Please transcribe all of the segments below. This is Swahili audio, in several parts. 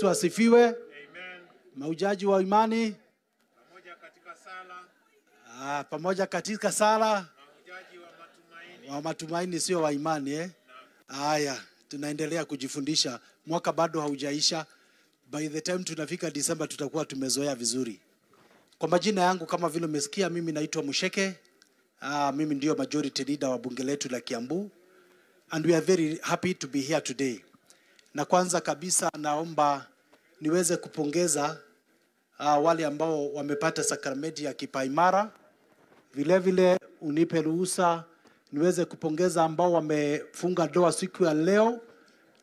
Yesu asifiwe. Amen. Maujaji wa imani Pamoja katika sala, pamoja katika sala mahujaji wa matumaini. Wa matumaini, sio wa imani, eh? Haya, tunaendelea kujifundisha. Mwaka bado haujaisha. By the time tunafika Disemba tutakuwa tumezoea vizuri. Kwa majina yangu kama vile umesikia, mimi naitwa Musheke. Mimi ndio majority leader wa bunge letu la Kiambu, and we are very happy to be here today. Na kwanza kabisa naomba niweze kupongeza wale ambao wamepata sakramenti ya kipaimara. Vile vile unipe ruhusa niweze kupongeza ambao wamefunga ndoa siku ya leo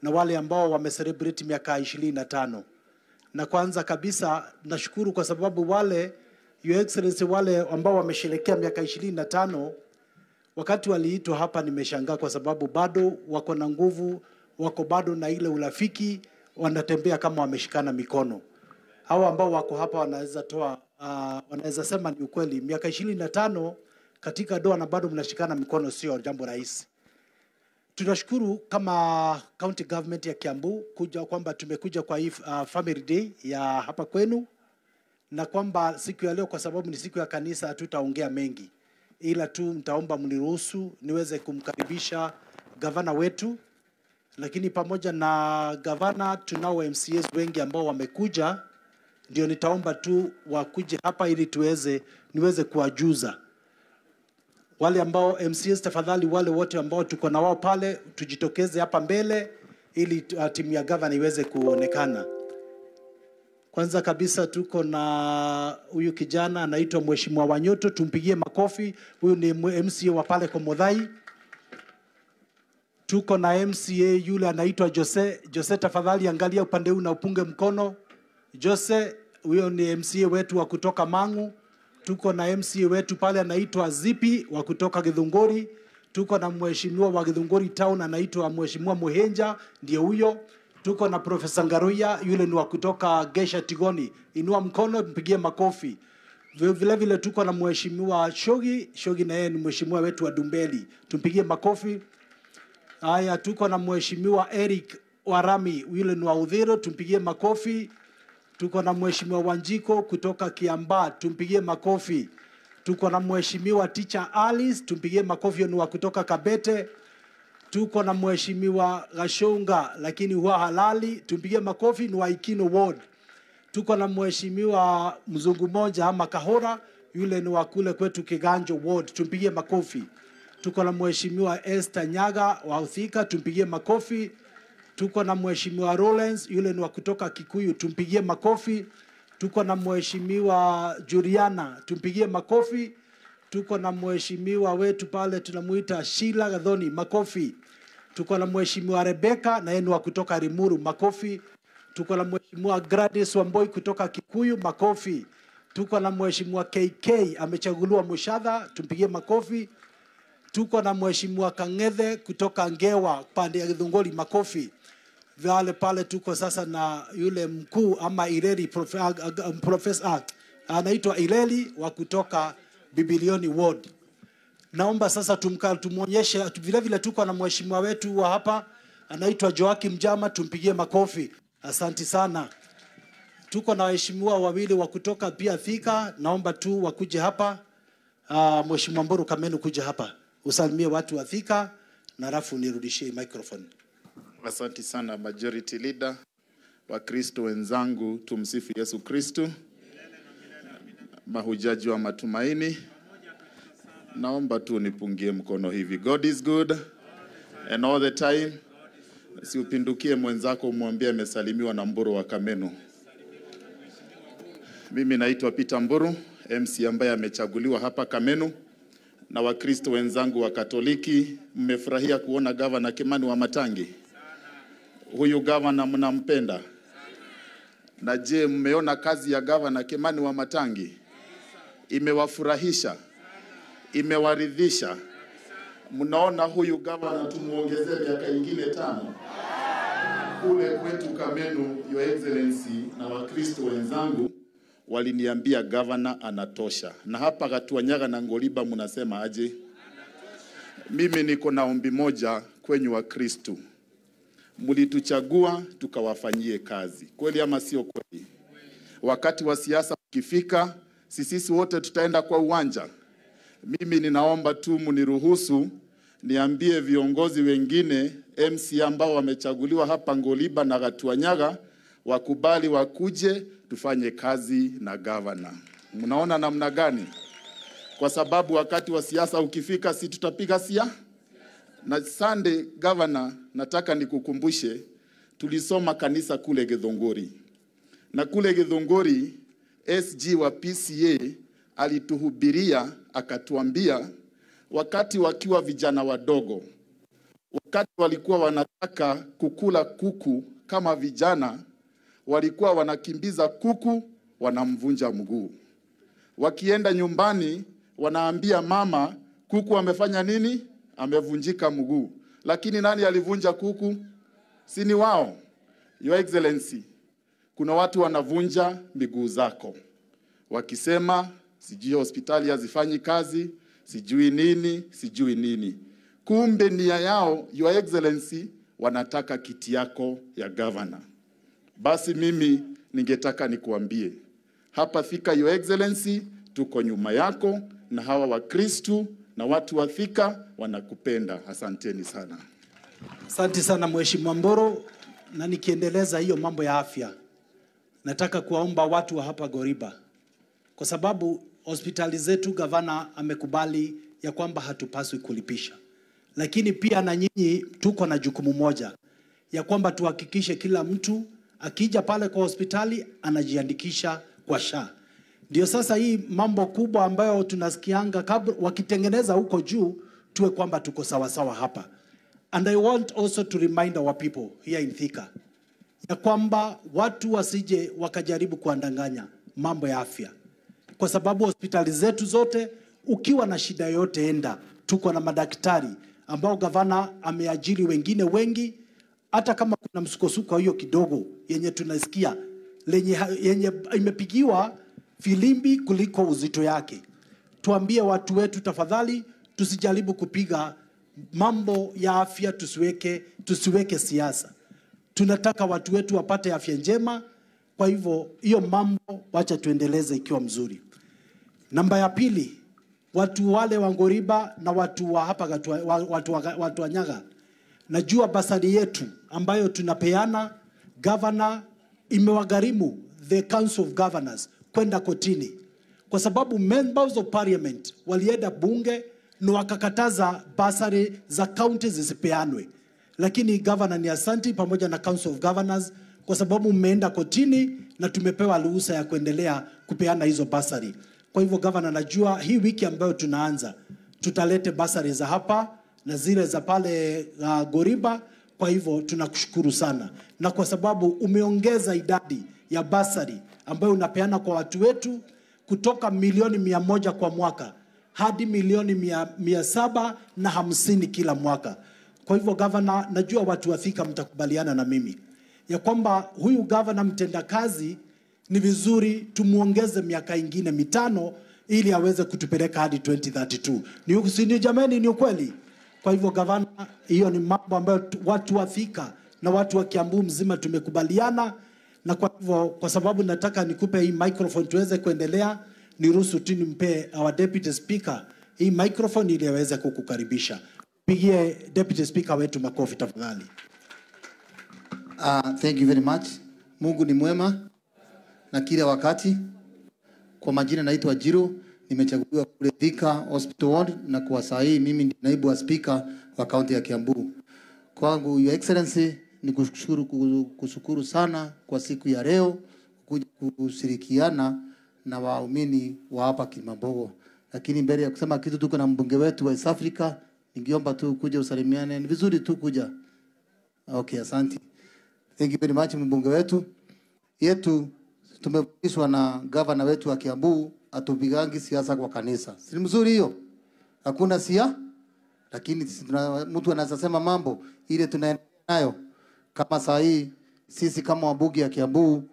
na wale ambao wamecelebrate miaka 25. Na kwanza kabisa nashukuru kwa sababu wale, Your Excellency, wale ambao wamesherehekea miaka 25, wakati waliitwa hapa nimeshangaa kwa sababu bado wako na nguvu, wako bado na ile urafiki, wanatembea kama wameshikana mikono. Hawa ambao wako hapa wanaweza toa, wanaweza sema ni ukweli, miaka 25 katika ndoa na bado mnashikana mikono sio jambo rahisi. Tunashukuru kama county government ya Kiambu kuja kwamba tumekuja kwa hii family day ya hapa kwenu, na kwamba siku ya leo kwa sababu ni siku ya kanisa hatutaongea mengi, ila tu mtaomba mniruhusu niweze kumkaribisha gavana wetu. Lakini pamoja na gavana tunao MCAs wengi ambao wamekuja, ndio nitaomba tu wakuje hapa ili niweze kuwajuza wale ambao MCAs. Tafadhali wale wote ambao tuko na wao pale tujitokeze hapa mbele ili timu ya gavana iweze kuonekana. Kwanza kabisa tuko na huyu kijana anaitwa Mheshimiwa Wanyoto, tumpigie makofi. Huyu ni MCA wa pale Komothai. Tuko na MCA yule anaitwa Jose. Jose, tafadhali angalia upande huu na upunge mkono. Jose, huyo ni MCA wetu wa kutoka Mangu. Tuko na MCA wetu pale anaitwa Zipi wa kutoka Githunguri. Tuko na mheshimiwa wa Githunguri town anaitwa Mheshimiwa Muhenja, ndiye huyo. Tuko na Profesa Ngaruya, yule ni wa kutoka Gesha Tigoni. Inua mkono, mpigie makofi. Vile vile tuko na Mheshimiwa Shogi. Shogi na yeye ni mheshimiwa wetu wa Dumbeli. Tumpigie makofi. Haya, tuko na Mheshimiwa Eric Warami, yule ni wa Udhiro, tumpigie makofi. Tuko na Mheshimiwa Wanjiko kutoka Kiambaa, tumpigie makofi. Tuko na Mheshimiwa Teacher Alice, tumpigie makofi, ni wa kutoka Kabete. Tuko na Mheshimiwa Gashonga, lakini huwa halali, tumpigie makofi, ni wa Ikino Ward. Tuko na Mheshimiwa mzungu mmoja ama Kahora, yule ni wa kule kwetu Kiganjo Ward, tumpigie makofi. Tuko na Mheshimiwa Esther Nyaga wa Uthika, tumpigie makofi. Tuko na Mheshimiwa Rollins, yule ni wa kutoka Kikuyu, tumpigie makofi. Tuko na Mheshimiwa Juliana, tumpigie makofi. Tuko na mheshimiwa wetu pale tunamuita Sheila Gathoni, makofi. Tuko na Mheshimiwa Rebecca, na yeye ni wa kutoka Limuru, makofi. Tuko na Mheshimiwa Gladys Wamboi kutoka Kikuyu, makofi. Tuko na Mheshimiwa KK amechaguliwa Mushadha, tumpigie makofi. Tuko na Mheshimiwa Kang'ethe kutoka Ngewa pande ya Githunguri, makofi. Vale pale tuko sasa na yule mkuu ama Ireri profesa anaitwa Ireri wa kutoka Bibilioni Ward. Naomba sasa tumuonyeshe. Vile vile tuko na mheshimiwa wetu wa hapa anaitwa Joakim Jama, tumpigie makofi. Asanti sana. Tuko na waheshimiwa wawili wa kutoka pia Thika, naomba tu wakuje hapa. Mheshimiwa Mburu Kamenu, kuja hapa usalimie watu wa Thika na alafu nirudishie microphone. Asante sana Majority Leader. Wakristo wenzangu, tumsifu Yesu Kristo. Mahujaji wa matumaini, naomba tu nipungie mkono hivi. God is good and all the time. Siupindukie mwenzako umwambie amesalimiwa na Mburu wa Kamenu. Mimi naitwa Peter Mburu, MC ambaye amechaguliwa hapa Kamenu, na Wakristo wenzangu wa Katoliki, mmefurahia kuona Gavana Kimani Wamatangi? Huyu gavana mnampenda? Na je, mmeona kazi ya Gavana Kimani Wamatangi? Imewafurahisha? Imewaridhisha? Mnaona huyu gavana tumuongezee miaka ingine 5? Kule kwetu Kamenu, Your Excellency, na Wakristo wenzangu waliniambia gavana anatosha. Na hapa Gatuanyaga na Ngoliba mnasema aje? Mimi niko na ombi moja kwenyu Wakristo. Mlituchagua tukawafanyie kazi. Kweli ama sio kweli? Wakati wa siasa ukifika, sisi wote tutaenda kwa uwanja. Mimi ninaomba tu mniruhusu niambie viongozi wengine MC ambao wamechaguliwa hapa Ngoliba na Gatuanyaga wakubali wakuje tufanye kazi na governor. Mnaona namna gani? Kwa sababu wakati wa siasa ukifika, si tutapiga sia? Na Sunday, governor, nataka nikukumbushe tulisoma kanisa kule Githunguri. Na kule Githunguri SG wa PCA alituhubiria akatuambia wakati wakiwa vijana wadogo, wakati walikuwa wanataka kukula kuku kama vijana, walikuwa wanakimbiza kuku wanamvunja mguu. Wakienda nyumbani wanaambia mama kuku amefanya nini? Amevunjika mguu. Lakini nani alivunja kuku? Si ni wao. Your Excellency, kuna watu wanavunja miguu zako wakisema sijui hospitali hazifanyi kazi, sijui nini, sijui nini. Kumbe nia yao, Your Excellency, wanataka kiti yako ya governor. Basi mimi ningetaka nikuambie hapa Thika, Your Excellency, tuko nyuma yako na hawa Wakristu na watu wa Thika wanakupenda. Asanteni sana. Asante sana Mheshimiwa Mboro. Na nikiendeleza hiyo mambo ya afya, nataka kuwaomba watu wa hapa Goriba, kwa sababu hospitali zetu gavana amekubali ya kwamba hatupaswi kulipisha, lakini pia na nyinyi tuko na jukumu moja ya kwamba tuhakikishe kila mtu akija pale kwa hospitali anajiandikisha kwa SHA. Ndio sasa hii mambo kubwa ambayo tunasikianga kabla wakitengeneza huko juu, tuwe kwamba tuko sawasawa hapa. And I want also to remind our people here in Thika ya kwamba watu wasije wakajaribu kuandanganya mambo ya afya, kwa sababu hospitali zetu zote, ukiwa na shida yote enda, tuko na madaktari ambao gavana ameajiri wengine wengi. Hata kama kuna msukosuko hiyo kidogo yenye tunasikia yenye imepigiwa filimbi kuliko uzito yake, tuambie watu wetu tafadhali, tusijaribu kupiga mambo ya afya, tusiweke siasa. Tunataka watu wetu wapate afya njema. Kwa hivyo hiyo mambo wacha tuendeleze ikiwa mzuri. Namba ya pili, watu wale wa Ngoriba na watu wa hapa watu wa Nyaga, najua basari yetu ambayo tunapeana governor imewagharimu the Council of Governors kwenda kotini, kwa sababu members of parliament walienda bunge na wakakataza basari za county zisipeanwe. Lakini governor ni asanti pamoja na Council of Governors kwa sababu mmeenda kotini na tumepewa ruhusa ya kuendelea kupeana hizo basari. Kwa hivyo governor, najua hii wiki ambayo tunaanza tutalete basari za hapa na zile za pale Goriba. Kwa hivyo tunakushukuru sana, na kwa sababu umeongeza idadi ya basari ambayo unapeana kwa watu wetu kutoka milioni 100 kwa mwaka hadi milioni 750 kila mwaka. Kwa hivyo governor, najua watu wa Thika mtakubaliana na mimi ya kwamba huyu governor mtendakazi ni vizuri tumuongeze miaka ingine 5 ili aweze kutupeleka hadi 2032. Ni jamani, ni ukweli. Kwa hivyo governor, hiyo ni mambo ambayo watu wa Thika na watu wa Kiambu mzima tumekubaliana. Na kwa hivyo, kwa sababu nataka nikupe hii microphone tuweze kuendelea, niruhusu tu nimpe our deputy speaker hii microphone ili aweze kukukaribisha. Pigie deputy speaker wetu makofi tafadhali. Thank you very much. Mungu ni mwema na kila wakati. Kwa majina naitwa Jiro, nimechaguliwa kule Thika Hospital Ward, na kwa saa hii mimi ni naibu wa speaker wa kaunti ya Kiambu. Kwangu Your Excellency ni kushukuru sana kwa siku ya leo kuja kushirikiana na waumini wa hapa Kilimambogo. Lakini mbele ya kusema kitu, tuko na mbunge wetu wa East Africa, ningeomba tu kuja usalimiane. Ni vizuri tu kuja. Okay, asante. Thank you very much mbunge wetu. Yetu tumefundishwa na governor wetu wa Kiambu atupigangi siasa kwa kanisa. Si mzuri hiyo? Hakuna sia, lakini mtu anaweza sema mambo ile tunaendelea nayo. Kama saa hii sisi kama wabunge ya Kiambu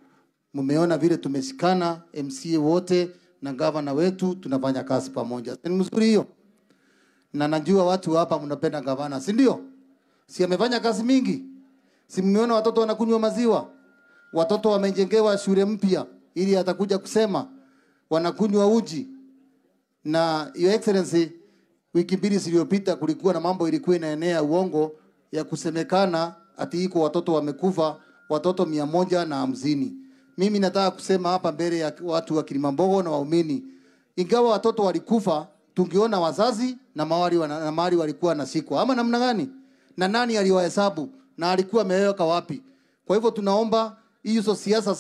mmeona vile tumeshikana MCA wote na governor wetu, tunafanya kazi pamoja. Si mzuri hiyo? Na najua watu hapa mnapenda governor, si ndio? Si amefanya kazi mingi? Si mmeona watoto wanakunywa maziwa? Watoto wamejengewa shule mpya ili atakuja kusema wanakunywa uji. Na Your Excellency, wiki mbili zilizopita kulikuwa na mambo ilikuwa inaenea uongo ya kusemekana ati iko watoto wamekufa, watoto 150. Mimi nataka kusema hapa mbele ya watu wa Kilimambogo na waumini, ingawa watoto walikufa, tungeona wazazi na mawali na mali walikuwa na siku ama namna gani, na nani aliwahesabu na alikuwa ameweka wapi? Kwa hivyo tunaomba hizo siasa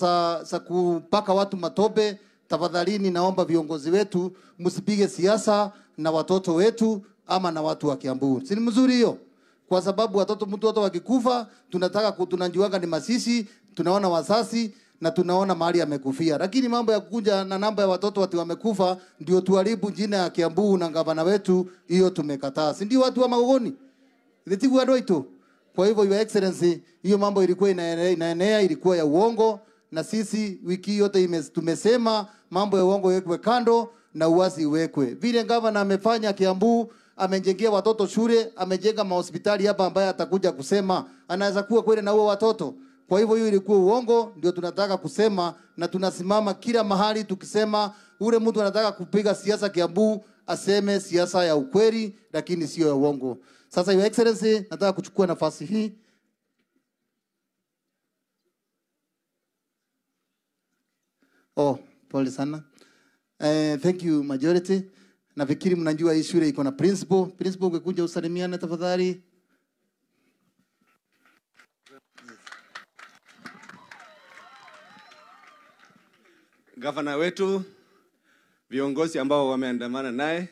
za kupaka watu matope, tafadhalini naomba viongozi wetu msipige siasa na watoto wetu ama na watu wa Kiambu. Si ni mzuri hiyo? Kwa sababu watoto, mtoto wakikufa tunataka tunajuanga ni masisi, tunaona wazazi na tunaona mahali amekufia. Lakini mambo ya kukuja na namba ya watoto watu wamekufa ndio tuharibu jina ya Kiambu na gavana wetu, hiyo tumekataa. Si ndio watu wa Magogoni? Ndio ndio. Kwa hivyo Your Excellency, hiyo mambo ilikuwa inaenea, ilikuwa ya uongo, na sisi wiki yote tumesema mambo ya uongo iwekwe kando na uwazi iwekwe. Vile gavana amefanya Kiambu, amejengea watoto shule, amejenga mahospitali hapa ambaye atakuja kusema anaweza kuwa kweli na huo watoto. Kwa hivyo hiyo ilikuwa uongo, ndio tunataka kusema, na tunasimama kila mahali tukisema ule mtu anataka kupiga siasa Kiambu aseme siasa ya ukweli, lakini sio ya uongo. Sasa Your Excellency, nataka kuchukua nafasi hii Oh, pole sana. Thank you majority. Nafikiri mnajua hii shule iko na principal. Principal, ungekuja usalimiane tafadhali. Gavana wetu, viongozi ambao wameandamana naye,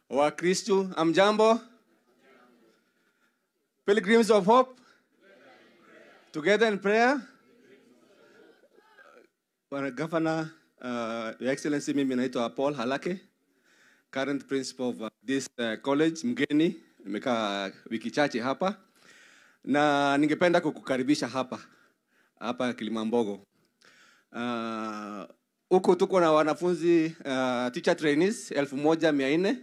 Wakristo, amjambo? Pilgrims of Hope, together in prayer. Bwana Governor, Your Excellency, mimi naitwa Paul Halake, current principal of this college, mgeni, nimekaa wiki chache hapa, na ningependa kukukaribisha hapa Kilimambogo. Huko tuko na wanafunzi teacher trainees 1400,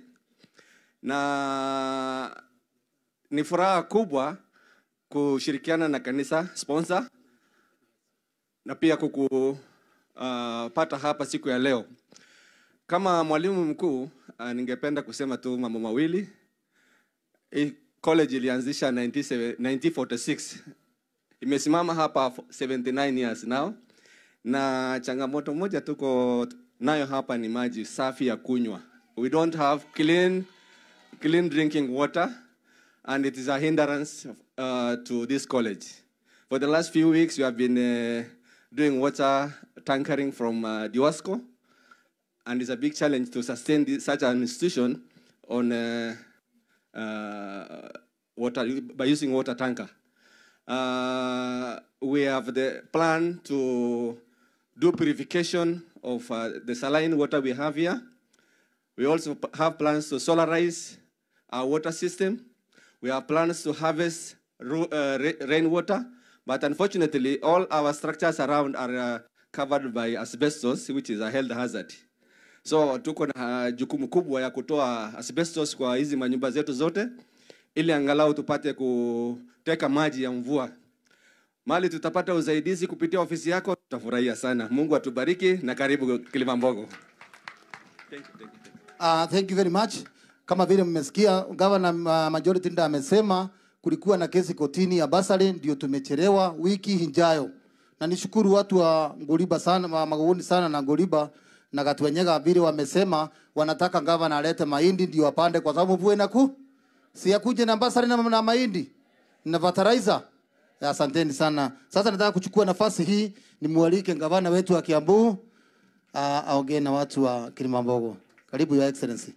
na ni furaha kubwa kushirikiana na kanisa sponsor na pia kukupata hapa siku ya leo. Kama mwalimu mkuu, ningependa kusema tu mambo mawili. Hii college ilianzisha 1946. Imesimama hapa 79 years now. Na changamoto moja tuko nayo hapa ni maji safi ya kunywa. We don't have clean drinking water, and it is a hindrance to this college. For the last few weeks, we have been doing water tankering from Diwasco, and it's a big challenge to sustain such an institution on water by using water tanker. We have the plan to do purification of the saline water we have here. We also have plans to solarize our water system. We have plans to harvest rainwater, but unfortunately, all our structures around are covered by asbestos, which is a health hazard. So tuko na jukumu kubwa ya kutoa asbestos kwa hizi manyumba zetu zote, ili angalau tupate kuteka maji ya mvua. Mali tutapata usaidizi kupitia ofisi yako, tutafurahia sana. Mungu atubariki na karibu Kilimambogo. Thank you, thank you, thank you. Thank you very much. Kama vile mmesikia Governor Majority Leader amesema kulikuwa na kesi kotini ya Basari, ndio tumechelewa wiki ijayo. Na nishukuru watu wa Ngoliba sana, Magogoni sana na Ngoliba na Gatwenyega vile wamesema wanataka governor alete mahindi ndio wapande, kwa sababu mvua inaku si yakuje na basari na mahindi na fertilizer. Asanteni sana. Sasa nataka kuchukua nafasi hii nimualike gavana wetu wa Kiambu aongee na watu wa Kilimambogo. Karibu Your Excellency.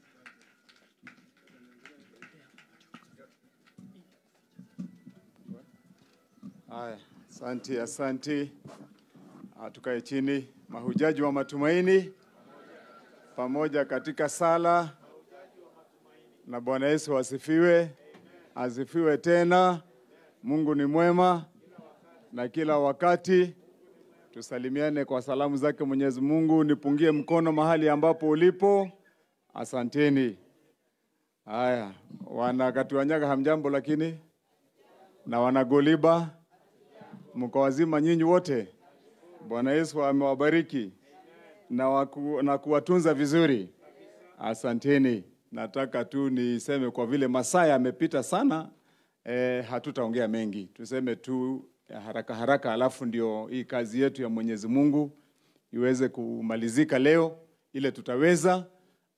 Haya, asante, asante. Tukae chini. Mahujaji wa matumaini pamoja katika sala. Na Bwana Yesu asifiwe. Asifiwe tena. Mungu ni mwema na kila wakati. Tusalimiane kwa salamu zake Mwenyezi Mungu. Nipungie mkono mahali ambapo ulipo. Asanteni. Haya, wana Katuanyaga hamjambo, lakini Na wanagoliba, mko wazima nyinyi wote? Bwana Yesu amewabariki na kuwatunza vizuri. Asanteni. Nataka tu niseme kwa vile masaa yamepita sana, hatutaongea mengi. Tuseme tu haraka haraka, alafu ndio hii kazi yetu ya Mwenyezi Mungu iweze kumalizika leo, ile tutaweza,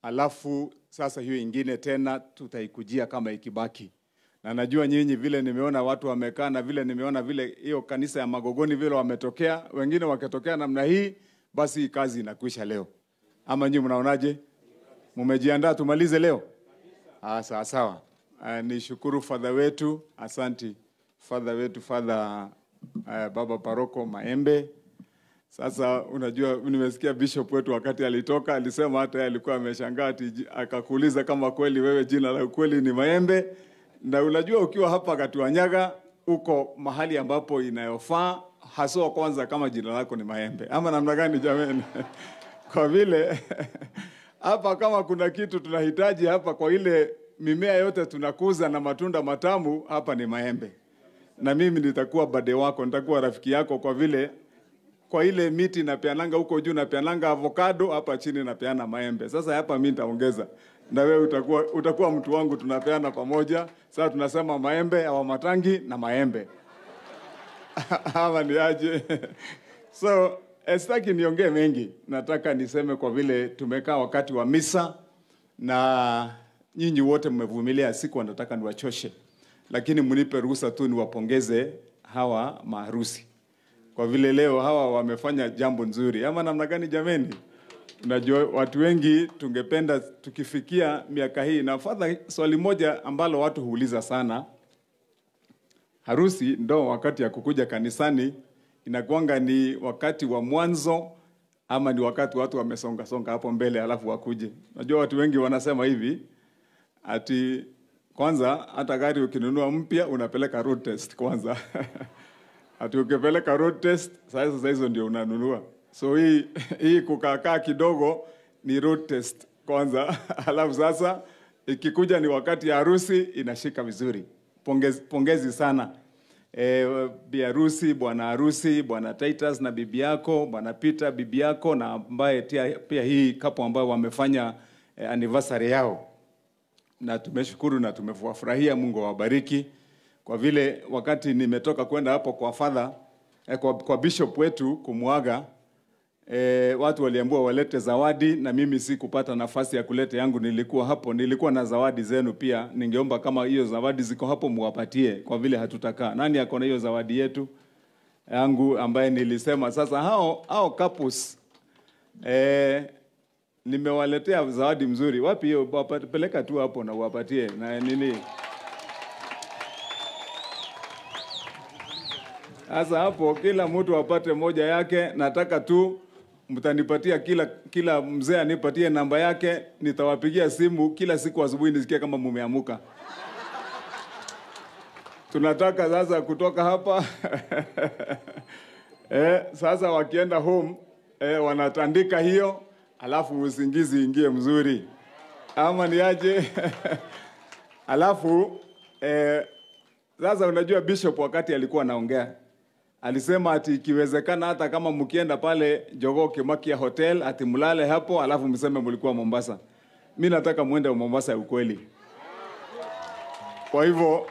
alafu sasa hiyo ingine tena tutaikujia kama ikibaki. Na najua nyinyi vile nimeona watu wamekaa na vile nimeona vile hiyo kanisa ya Magogoni vile wametokea, wengine wakitokea namna hii, basi hii kazi inakwisha leo. Ama nyinyi mnaonaje? Mumejiandaa tumalize leo? Sawa sawa. Nishukuru father wetu, asanti father wetu, father Baba Paroko Maembe. Sasa unajua nimesikia bishop wetu wakati alitoka alisema hata yeye alikuwa ameshangaa, akakuuliza kama kweli wewe jina la kweli ni Maembe. Na unajua ukiwa hapa Katuanyaga uko mahali ambapo inayofaa haswa kwanza kama jina lako ni Maembe. Ama namna gani jameni? Kwa vile hapa kama kuna kitu tunahitaji hapa kwa ile mimea yote tunakuza na matunda matamu, hapa ni maembe. Na mimi nitakuwa bade wako, nitakuwa rafiki yako kwa vile kwa ile miti napeananga huko juu napeananga avocado, hapa chini napeana maembe. Sasa hapa mimi nitaongeza. Na wewe utakuwa mtu wangu, tunapeana pamoja. Sasa tunasema maembe au matangi na maembe. Hawa ni aje? So, sitaki niongee mengi. Nataka niseme kwa vile tumekaa wakati wa misa na nyinyi wote mmevumilia, siku nataka niwachoshe. Lakini mnipe ruhusa tu niwapongeze hawa maharusi. Kwa vile leo hawa wamefanya jambo nzuri. Ama namna gani jameni? Unajua watu wengi tungependa tukifikia miaka hii. Na father, swali moja ambalo watu huuliza sana, harusi ndo wakati ya kukuja kanisani inakuanga ni wakati wa mwanzo ama ni wakati watu wamesonga songa hapo mbele alafu wakuje? Unajua watu wengi wanasema hivi ati kwanza hata gari ukinunua mpya unapeleka road test kwanza. Ati ukipeleka road test sasa hizo ndio unanunua. So hii kukaa kidogo ni road test kwanza. Alafu sasa ikikuja ni wakati ya harusi inashika vizuri. Pongezi sana. Bi harusi, bwana harusi, bwana Titus na bibi yako, bwana Peter bibi yako, na ambaye pia hii kapo ambayo wamefanya anniversary yao. Na tumeshukuru na tumefurahia, Mungu awabariki. Kwa vile wakati nimetoka kwenda hapo kwa father, kwa bishop wetu kumuaga, watu waliambiwa walete zawadi na mimi sikupata nafasi ya kuleta yangu. Nilikuwa hapo, nilikuwa na zawadi zenu pia. Ningeomba kama hiyo zawadi ziko hapo muwapatie, kwa vile hatutakaa. Nani ako na hiyo zawadi yetu yangu ambaye nilisema sasa hao couples, nimewaletea zawadi mzuri. Wapi hiyo? Peleka tu hapo na uwapatie na nini. Sasa hapo kila mtu apate moja yake. Nataka tu mtanipatia, kila mzee anipatie namba yake, nitawapigia simu kila siku asubuhi nisikie kama mumeamuka. Tunataka sasa kutoka hapa sasa wakienda home wanatandika hiyo, alafu usingizi ingie mzuri. Ama ni aje? Alafu sasa unajua bishop wakati alikuwa anaongea alisema ati ikiwezekana hata kama mkienda pale Jogoo Kimakia Hotel ati mlale hapo alafu mseme mlikuwa Mombasa. Mimi nataka muende Mombasa ya ukweli. Kwa hivyo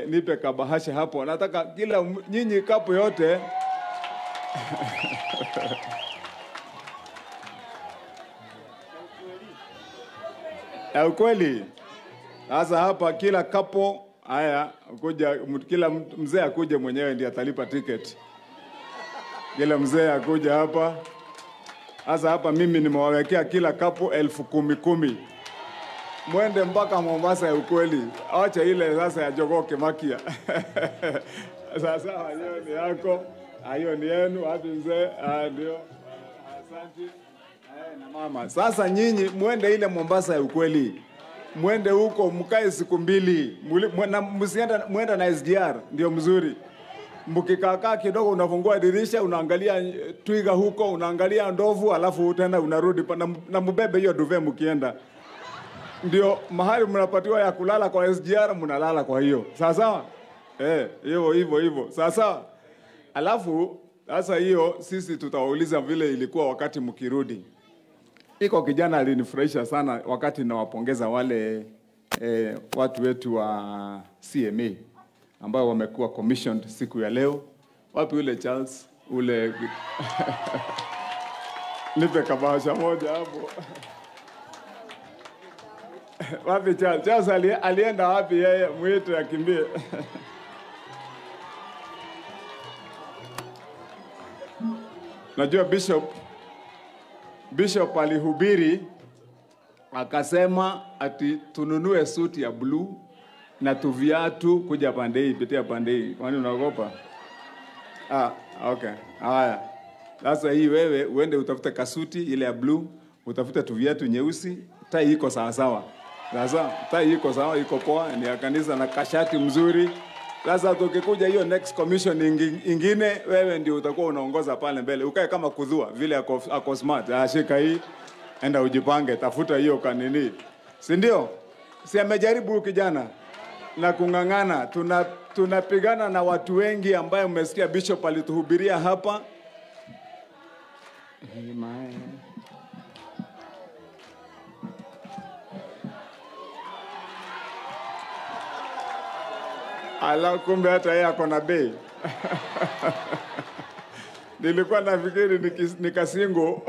nipe kabahasha hapo. Nataka kila nyinyi kapu yote ya ukweli. Sasa hapa kila kapo haya kuja, kila mzee akuje mwenyewe ndiye atalipa ticket. Kila mzee akuja hapa. Sasa hapa mimi nimewawekea kila kapo 10,000. Mwende mpaka Mombasa ya ukweli. Acha ile sasa ya Jogoo Kimakia. Sasa hiyo ni yako, hiyo ni yenu, wapi mzee? Ndio. Asante. Na mama. Sasa nyinyi mwende ile Mombasa ya ukweli. Mwende huko mkae siku mbili. Msienda, mwenda na SGR ndio mzuri. Mkikaa kidogo unafungua dirisha unaangalia twiga huko, unaangalia ndovu, alafu tena unarudi na mbebe hiyo duve mkienda. Ndio mahali mnapatiwa ya kulala kwa SGR, mnalala kwa hiyo. Sawa sawa? Hivyo hivyo hivyo. Sasa alafu sasa hiyo sisi tutawauliza vile ilikuwa wakati mkirudi. Iko kijana alinifurahisha sana wakati nawapongeza wale watu wetu wa CMA ambao wamekuwa commissioned siku ya leo. Wapi ule Charles ule nipe kabasha moja hapo. Wapi Charles? Charles alienda wapi yeye? Mwite akimbie. Najua Bishop alihubiri akasema ati tununue suti ya blue na tuviatu kuja pande hii, pitia pande hii. Kwani unaogopa? Ah, okay. Haya. Sasa hii wewe uende utafute kasuti ile ya blue, utafute tuviatu nyeusi, tai iko sawa sawa. Sasa tai iko sawa, iko poa, ni ya kanisa na kashati mzuri. Sasa tukikuja hiyo next commission ingine, wewe ndio utakuwa unaongoza pale mbele. Ukae kama kudhua vile ako smart. Ah, shika hii, enda ujipange, tafuta hiyo kanini. Si ndio? Si amejaribu kijana na kung'ang'ana. Tunapigana na watu wengi ambaye umesikia Bishop alituhubiria hapa. Ala, kumbe hata yeye ako na bei. Nilikuwa nafikiri ni kasingo.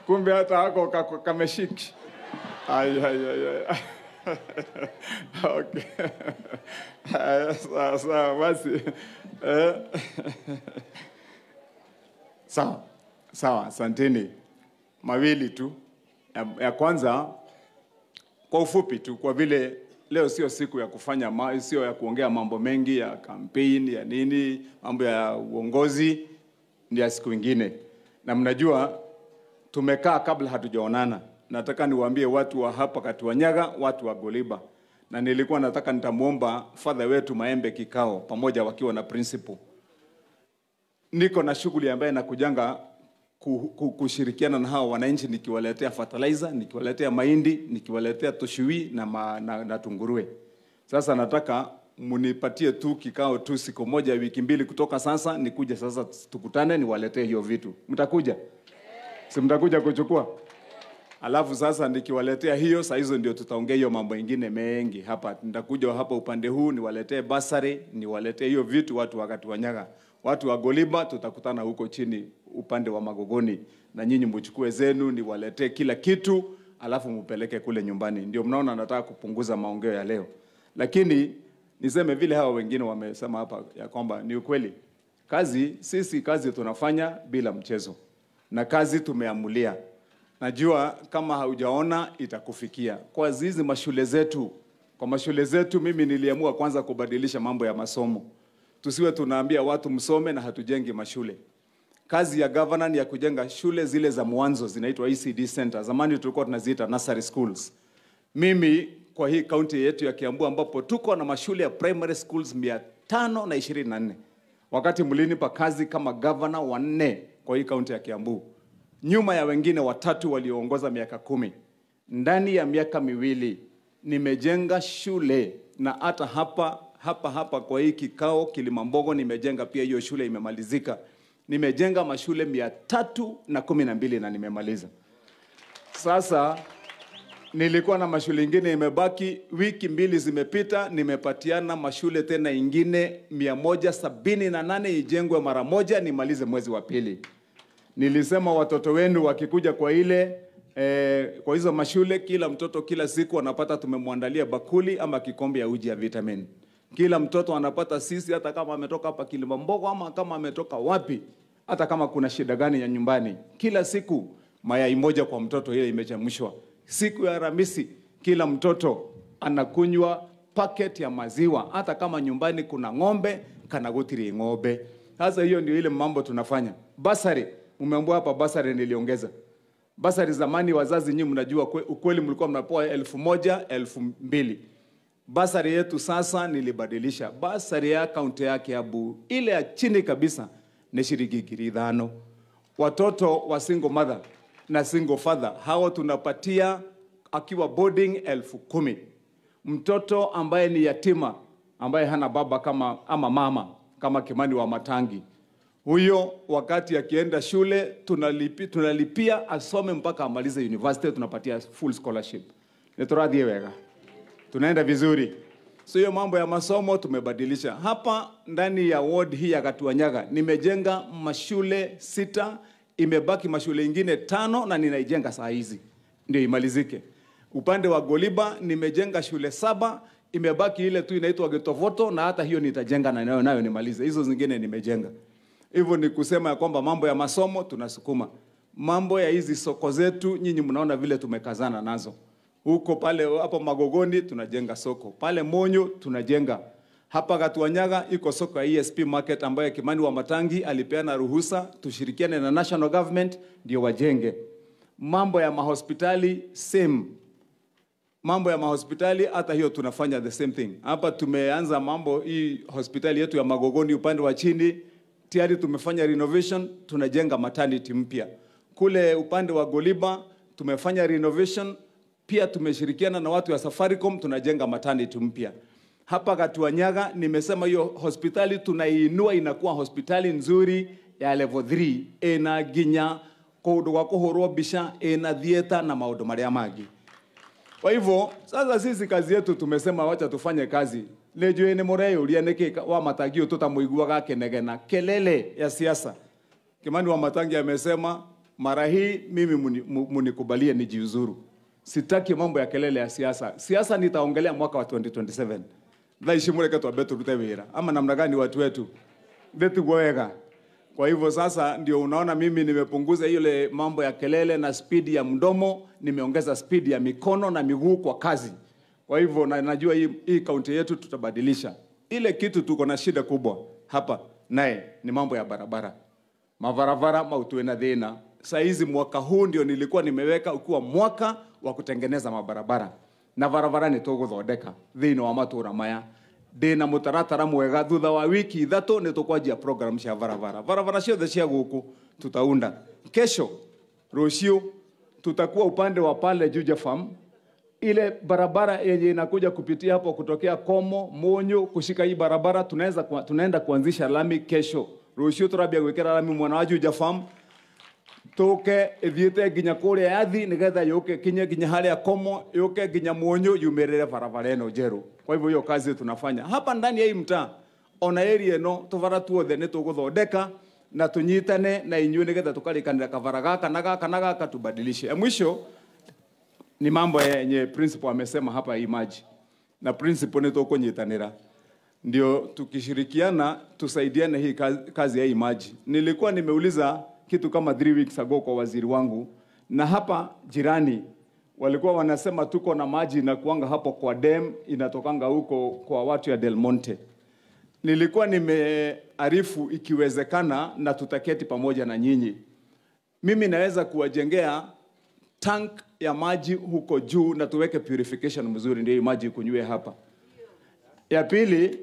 Kumbe hata hako kameshiki. Ay, ay, ay, ay. Okay. Sawa, sawa, basi. Sawa, sawa, asanteni. Mawili tu. Ya kwanza, kwa ufupi tu, kwa vile leo sio siku ya kufanya, sio ya kuongea mambo mengi ya campaign, ya nini, mambo ya uongozi, ni ya siku ingine. Na mnajua tumekaa kabla hatujaonana. Nataka niwaambie watu wa hapa Katuanyaga, watu wa Goliba. Na nilikuwa nataka nitamuomba father wetu Maembe kikao pamoja wakiwa na principal. Niko na shughuli ambaye nakujanga kushirikiana na hao wananchi, nikiwaletea fertilizer, nikiwaletea mahindi, nikiwaletea toshiwi na tungurue. Sasa nataka munipatie tu kikao tu siku moja, wiki mbili kutoka sasa, nikuje sasa tukutane niwaletee hiyo vitu. Mtakuja? Si mtakuja kuchukua? Alafu sasa nikiwaletea hiyo, saa hizo ndio tutaongea hiyo mambo mengine mengi hapa. Nitakuja hapa upande huu niwaletee basari, niwaletee hiyo vitu watu wa Katuanyaga. Watu wa Goliba tutakutana huko chini upande wa Magogoni, na nyinyi mchukue zenu niwaletee kila kitu, alafu mpeleke kule nyumbani. Ndio mnaona nataka kupunguza maongeo ya leo. Lakini niseme vile hawa wengine wamesema hapa ya kwamba ni ukweli. Kazi sisi kazi tunafanya bila mchezo. Na kazi tumeamulia. Najua kama haujaona itakufikia. Kwa zizi mashule zetu, kwa mashule zetu mimi niliamua kwanza kubadilisha mambo ya masomo. Tusiwe tunaambia watu msome na hatujengi mashule. Kazi ya governor ni ya kujenga shule zile za mwanzo zinaitwa ECD center. Zamani tulikuwa tunaziita nursery schools. Mimi kwa hii county yetu ya Kiambu ambapo tuko na mashule ya primary schools 524. Wakati mlinipa kazi kama governor wa 4 kwa hii county ya Kiambu, nyuma ya wengine watatu walioongoza miaka 10. Ndani ya miaka miwili nimejenga shule, na hata hapa kwa hii kikao Kilimambogo nimejenga pia hiyo shule imemalizika. Nimejenga mashule 312 na nimemaliza. Sasa nilikuwa na mashule ingine imebaki, wiki mbili zimepita, nimepatiana mashule tena ingine 178 ijengwe mara moja nimalize mwezi wa pili. Nilisema watoto wenu wakikuja kwa ile kwa hizo mashule, kila mtoto kila siku anapata tumemwandalia bakuli ama kikombe ya uji ya vitamin. Kila mtoto anapata sisi, hata kama ametoka hapa Kilimambogo ama kama ametoka wapi, hata kama kuna shida gani ya nyumbani, kila siku mayai moja kwa mtoto ile imechemshwa. Siku ya Alhamisi kila mtoto anakunywa packet ya maziwa, hata kama nyumbani kuna ng'ombe kana gutiri ng'ombe. Sasa hiyo ndio ile mambo tunafanya. Basari, umeambiwa hapa basari niliongeza. Basari zamani wazazi nyinyi mnajua ukweli mlikuwa mnapoa 1000, 2000. Basari yetu sasa nilibadilisha. Basari ya kaunti ya Kiambu ile ya chini kabisa ni shilingi 5. Watoto wa single mother na single father hao tunapatia akiwa boarding 10,000. Mtoto ambaye ni yatima ambaye hana baba kama ama mama kama Kimani Wamatangi, huyo wakati akienda shule tunalipia asome mpaka amalize university, tunapatia full scholarship. Niturathie wega, tunaenda vizuri. So hiyo mambo ya masomo tumebadilisha. Hapa ndani ya ward hii ya Gatuanyaga nimejenga mashule 6, imebaki mashule ingine 5 na ninaijenga saa hizi ndio imalizike. Upande wa Goliba nimejenga shule 7, imebaki ile tu inaitwa Getovoto, na hata hiyo nitajenga na nayo nimalize. Hizo zingine nimejenga. Hivyo ni kusema ya kwamba mambo ya masomo tunasukuma. Mambo ya hizi soko zetu nyinyi mnaona vile tumekazana nazo. Huko pale hapo Magogoni tunajenga soko. Pale Monyo tunajenga. Hapa Gatuanyaga iko soko ya ESP Market ambayo Kimani Wamatangi alipeana ruhusa tushirikiane na national government ndio wajenge. Mambo ya mahospitali same. Mambo ya mahospitali hata hiyo tunafanya the same thing. Hapa tumeanza mambo hii hospitali yetu ya Magogoni upande wa chini tayari tumefanya renovation, tunajenga maternity mpya. Kule upande wa Goliba tumefanya renovation, pia tumeshirikiana na watu wa Safaricom tunajenga maternity mpya. Hapa Gatuanyaga nimesema hiyo hospitali tunaiinua inakuwa hospitali nzuri ya level 3, ena ginya kundu gwa kuhurwo mbica, ena theater na maundu maria mangi. Kwa hivyo sasa sisi kazi yetu tumesema wacha tufanye kazi. Lejwe ni mureyuria niki Wamatangi tutamuiguaga akinegena kelele ya siasa. Kimani Wamatangi amesema mara hii mimi munikubalie nijiuzuru. Sitaki mambo ya kelele ya siasa. Siasa nitaongelea mwaka wa 2027. Thaici mureke twambe turute wira. Ama namna gani watu wetu? Ndetu wega. Kwa hivyo sasa ndio unaona mimi nimepunguza ile mambo ya kelele na speed ya mdomo, nimeongeza speed ya mikono na miguu kwa kazi. Kwa hivyo na najua hii kaunti yetu tutabadilisha. Ile kitu tuko na shida kubwa hapa naye ni mambo ya barabara. Mabarabara mautwe na thina. Saa hizi mwaka huu ndio nilikuwa nimeweka ukiwa mwaka wa kutengeneza mabarabara. Na barabara ni tuguthondeka thiini wa matura maya. Ndina mutaratara mwega thutha wa wiki 3 ni tukwanjia program cia barabara. Barabara ciothe cia guku tutaunda. Kesho rucio tutakuwa upande wa pale Juja Farm, ile barabara yenye inakuja kupitia hapo kutokea Komo, Monyo kushika hii barabara tunaenda kuanzisha lami kesho. Rucio turambia gwikira lami mwana wa Juja Farm. Tuke ithiite nginya kuria yathi nigetha yuke kinye nginya haria Komo, yuke nginya Monyo yumirire barabara eno njeru. Kwa hivyo hiyo kazi tunafanya hapa ndani ya hii mtaa, ona area eno tubara tuothe ni tuguthondeka na tunyitane na inyuĩ nigetha tukarikanira kabara gaka na gaka na gaka tubadilishe. Ya mwisho ni mambo yenye principal amesema hapa hii maji, na principal ni tukunyitanira ndio tukishirikiana tusaidiane hii kazi ya hii maji. Nilikuwa nimeuliza kitu kama 3 weeks ago kwa waziri wangu, na hapa jirani walikuwa wanasema tuko na maji na kuanga hapo kwa dam inatokanga huko kwa watu ya Del Monte. Nilikuwa nimearifu ikiwezekana na tutaketi pamoja na nyinyi. Mimi naweza kuwajengea tank ya maji huko juu na tuweke purification mzuri ndio maji kunywe hapa. Ya pili,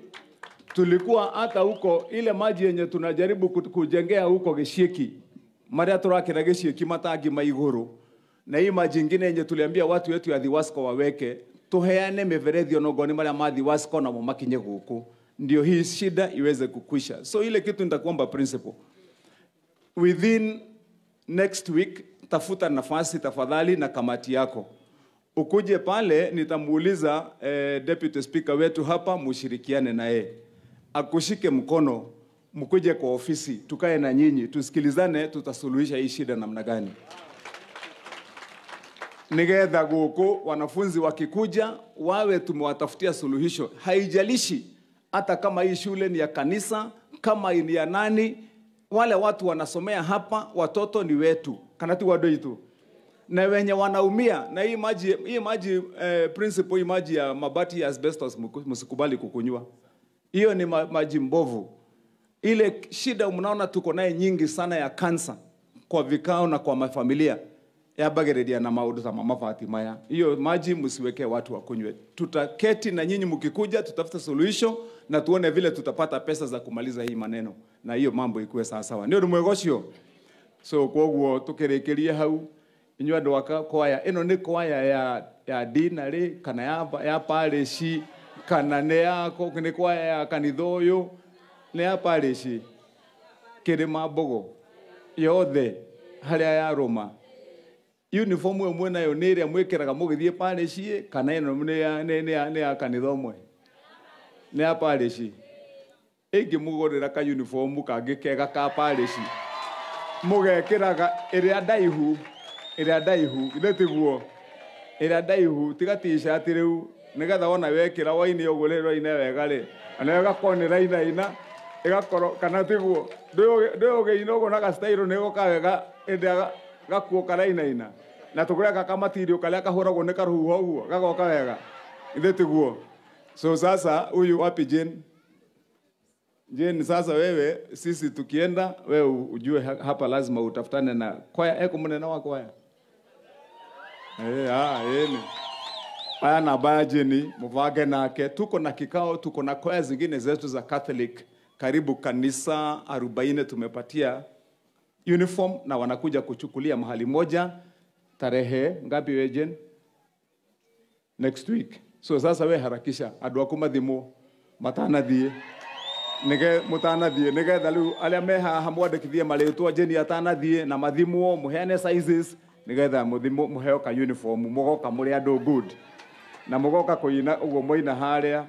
tulikuwa hata huko ile maji yenye tunajaribu kujengea huko Gishiki, maria turakira Gishiki matangi maiguru, na hii maji ingine yenye tuliambia watu wetu ya Thiwasco waweke, tuheane miferethi onogoni maria ma Thiwasco na mumakinye guku, ndio hii shida iweze kukwisha. So ile kitu nitakuomba principal, within next week tafuta nafasi tafadhali na kamati yako ukuje pale, nitamuuliza deputy speaker wetu hapa, mushirikiane naye akushike mkono, mkuje kwa ofisi tukae na nyinyi tusikilizane, tutasuluhisha hii shida namna gani. Nigetha guku wanafunzi wakikuja wawe tumewatafutia suluhisho. Haijalishi hata kama hii shule ni ya kanisa, kama ni ya nani, wale watu wanasomea hapa, watoto ni wetu kanati wadoitu na wenye wanaumia na hii maji, principle, hii maji ya mabati ya asbestos msikubali kukunywa. Hiyo ni maji mbovu. Ile shida mnaona tuko naye nyingi sana ya kansa kwa vikao na kwa mafamilia ya bageredia na maudu za mama Fatima. Hiyo maji msiweke watu wakunywe. Tutaketi na nyinyi mkikuja, tutafuta suluhisho na tuone vile tutapata pesa za kumaliza hii maneno na hiyo mambo ikuwe sawa sawa. Ndio mwegosio. So koguo tukirekeria hau inyuĩ andũ a kwaya, ĩno nĩ kwaya ya dinarĩ kana ya parish Kana nĩ ya nĩ kwaya ya kanitha ũyũ, nĩ ya parish Kĩrĩma Mbogo yothe harĩa ya Roma. Uniform ĩyo mwĩnayo nĩ ĩrĩa mwĩkĩraga mũgĩthiĩ parish kana ĩno nĩ ya kanitha ũmwe? Nĩ ya parish. Ĩngĩmũgũrĩra ka uniform kangĩ kega ka parish mũgekĩraga ĩrĩa ndaihu, ĩrĩa ndaihu, ithe tiguo? Ĩrĩa ndaihu, tiga t-shirt rĩu, nĩgetha wona wekĩra waine ũguo rĩrĩ waine wega rĩ, ona ĩgakorwo nĩ rainaina, ĩgakorwo kana tiguo? Ndũĩ ũgĩina ũguo na ga-style nĩ gũka wega ĩndĩ gakuo karainaina. Na tũgũre gaka material karĩa kahũragwo nĩ karũhuho ũguo, gagoka wega. Ithe tiguo? So sasa huyu wapi Jane? Jane, sasa wewe sisi tukienda wewe ujue hapa lazima utafutane na kwaya. Eko munene wa kwaya. Ni. Aya na baya Jane, muvange nake. Tuko na kikao, tuko na kwaya zingine zetu za Catholic karibu kanisa 40 tumepatia uniform na wanakuja kuchukulia mahali moja tarehe ngapi we Jane? Next week. So sasa we harakisha andu aku mathimu matanathie nige mutanathie nigetha riu aria me haha mwandĩkithie marĩtwa Jane atanathie na mathimwo muheane sizes nigetha muthimwo muheo ka uniform mugoka muri andu good na mugoka kuina uguo moina haria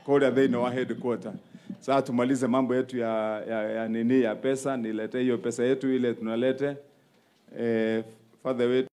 kuria thĩinĩ wa headquarter. Sasa tumalize mambo yetu ya nini ya pesa, nilete hiyo pesa yetu ile tunalete father wetu.